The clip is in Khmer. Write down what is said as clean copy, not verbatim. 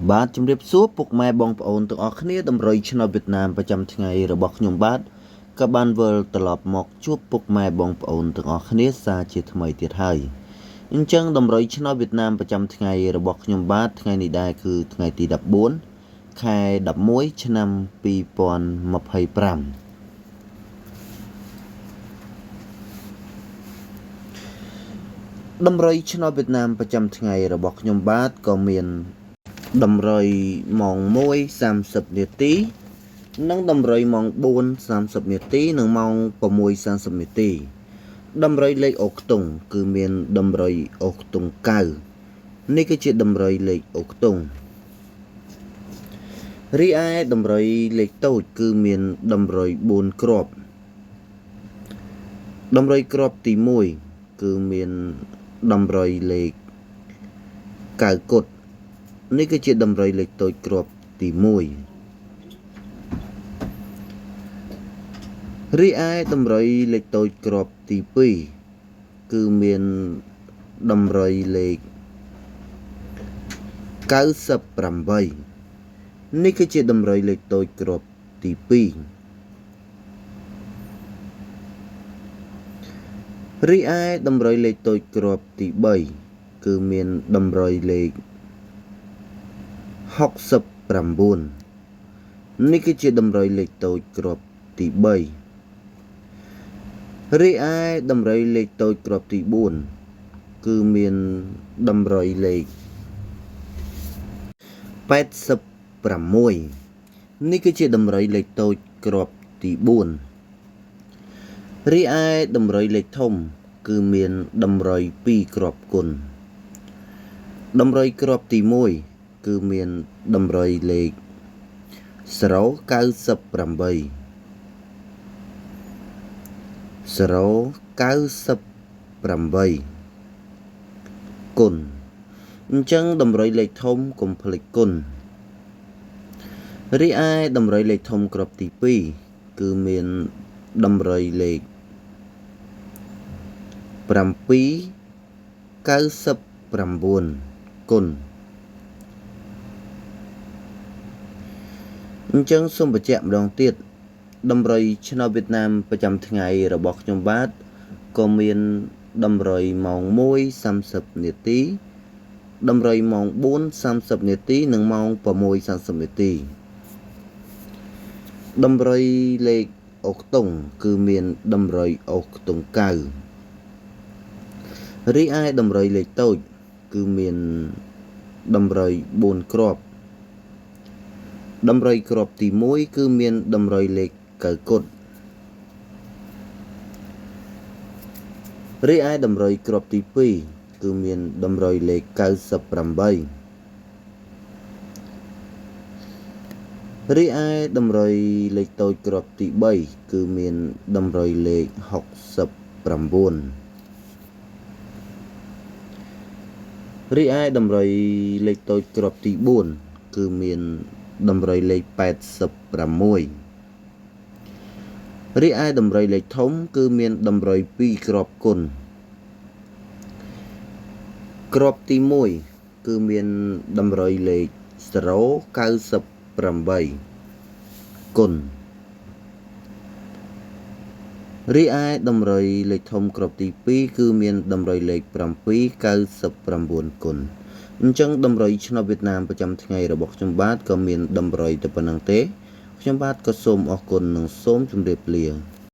បាទជំរាបសួរពុកម៉ែបងប្អូនទាំងអស់គ្នាតម្រុយឆ្នោតវៀតណាមប្រចាំថ្ងៃរបស់ខ្ញុំបាទក៏បានវិលត្រឡប់មកជួបពុកម៉ែបងប្អូនទាំងអស់គ្នាសាជាថ្មីទៀតហើយអញ្ចឹងតម្រុយឆ្នោតវៀតណាមប្រចាំថ្ងៃរបស់ខ្ញុំបាទថ្ងៃនេះដែរគឺថ្ងៃទី14ខែ11ឆ្នាំ2025តម្រុយឆ្នោតវៀតណាមប្រចាំថ្ងៃរបស់ខ្ញុំបាទក៏មានតម្រុយម៉ោង1:30នាទីនិងតម្រុយម៉ោង4:30នាទីនិងម៉ោង6:30នាទីតម្រុយលេខអូខ្ទង់គឺមានតម្រុយអូខ្ទង់9នេះគឺជាតម្រុយលេខអូខ្ទង់រីឯតម្រុយលេខតូចគឺមានតម្រុយ4គ្រាប់តម្រុយគ្រាប់ទី1គឺមានតម្រុយលេខ9គុតនេះគឺជាតម្រុយលេខតូចគ្រាប់ទី1រីឯតម្រុយលេខតូចគ្រាប់ទី2គឺមានតម្រុយលេខ98នេះគឺជាតម្រុយលេខតូចគ្រាប់ទី2រីឯតម្រុយលេខតូចគ្រាប់ទី3គឺមានតម្រុយលេខ69នេះគឺជាតម្រុយលេខតូចគ្រាប់ទី3រីឯតម្រុយលេខតូចគ្រាប់ទី4គឺមានតម្រុយលេខ86នេះគឺជាតម្រុយលេខតូចគ្រាប់ទី4រីឯតម្រុយលេខធំគឺមានតម្រុយ2គ្រាប់គុណតម្រុយគ្រាប់ទី1គឺមានតម្រុយលេខ098 098គុណអញ្ចឹងតម្រុយលេខធំកុំភ្លេចគុណរីឯតម្រុយលេខធំគ្រាប់ទី2គឺមានតម្រុយលេខ799គុណអញ្ចឹងសូមបញ្ជាក់ម្ដងទៀតតម្រុយឆ្នោតវៀតណាមប្រចាំថ្ងៃរបស់ខ្ញុំបាទក៏មានតម្រុយម៉ោង1:30នាទីតម្រុយម៉ោង4:30នាទីនិងម៉ោង6:30នាទីតម្រុយលេខអូខ្ទង់គឺមានតម្រុយអូខ្ទង់9រីឯតម្រុយលេខតូចគឺមានតម្រុយ4គ្រាប់តម្រុយគ្រាប់ទី1គឺមានតម្រុយលេខ9គុតរីឯតម្រុយគ្រាប់ទី2គឺមានតម្រុយលេខ98រីឯតម្រុយលេខតូចគ្រាប់ទី3គឺមានតម្រុយលេខ69រីឯតម្រុយលេខតូចគ្រាប់ទី4គឺមានតម្រុយលេខ86រីឯតម្រុយលេខធំគឺមានតម្រុយ2គ្រាប់គុណគ្រាប់ទី1គឺមានតម្រុយលេខ098គុណរីឯតម្រុយលេខធំគ្រាប់ទី2គឺមានតម្រុយលេខ799គុណអញ្ចឹងតម្រុយឆ្នោតវៀតណាមប្រចាំថ្ងៃរបស់ខ្ញុំបាទក៏មានតម្រុយតែប៉ុណ្្នឹងទេខ្ញុំបាទក៏សូមអរគុណនិងសូមជម្រាបលា។